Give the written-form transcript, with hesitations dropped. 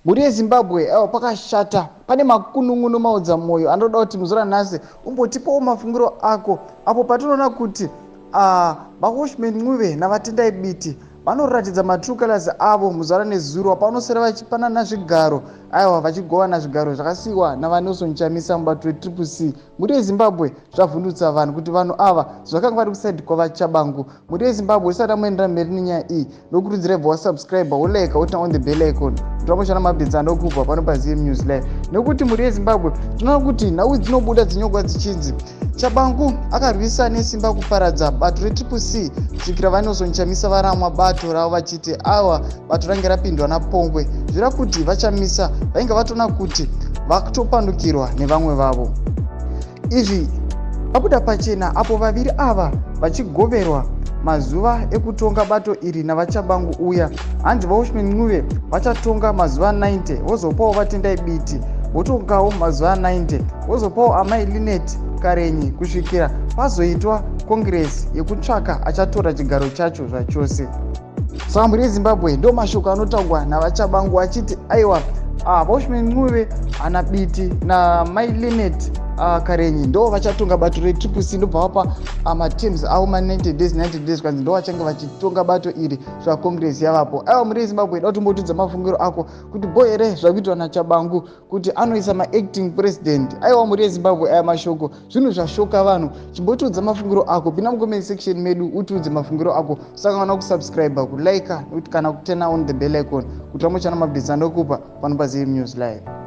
Mhuri yeZimbabwe, aiwa, pakashata. Pane makunun'unu maudza mwoyo anoda kuti muzuva ranhasi umbotipawo mafungiro ako apo patinoona kuti VaWelshman Ncube naVaTendai Biti vanoratidza matrue colors avo muzuva ranezuro pavanosara vachipanana zvigaro, aiwa, vachigovana zvigaro zvakasiyiwa naVaNelson Chamisa mubato weTriple C. Mhuri yeZimbabwe, zvavhundutsa vanhu kuti vanhu ava zvakanga vari kuside kwaVaTshabangu. Mhuri yeZimbabwe, isati amoendera mberi nenyaya iyi, nokurudzira ibva wasubscribe, wolike, woturn on the bell icon kuti vamoshana maupdates anokupa pano paZM News Live. Nekuti mhuri yeZimbabwe, tinoona kuti nhau dzinobuda dzinyogwa dzichinzi Tshabangu akarwisa nesimba kuparadza bato reTriple C kusvikira VaNelson Chamisa varamwa bato ravo, vachiti awa, bato range rapindwa napongwe. Zvira kuti VaChamisa vainge vatoona kuti vakutopandukirwa nevamwe vavo. Izvi vabuda pachena apo vaviri ava vachigoverwa mazuva ekutonga bato iri naVaTshabangu uya. Hanzi VaWelshman Ncube vachatonga mazuva 90, vozopawo VaTendai Biti votongawo mazuva 90, vozopawo Amai Lynette Karenyi, kusvikira pazoitwa congress yekutsvaka achatora chigaro chacho zvachose. Saka mhuri yeZimbabwe, ndo mashoko anotaurwa naVaTshabangu achiti aiwa, VaWelshman Ncube ana Biti naMai Lynette Karenyi ndo vachatonga bato reTriple C. Ndobva vapa materms avo ma90 days, 90 days, kwanzi ndo vachange vachitonga bato iri sva congress yavapo. Aiwa, mhuri yeZimbabwe, ida kutombotudza mafungiro ako kuti bo here zvakuitwa naTshabangu kuti anoisa maacting president. Aiwa, mhuri yeZimbabwe, aya mashoko zvinhu zvashoka vanhu. Chimbotiudza mafungiro ako, pinda mucomment section medu utiudze mafungiro ako. Usakangana kusubscribe, kulike kana kuturn on the bell icon kuti vamochana maupdates andokupa pano paZM News Live.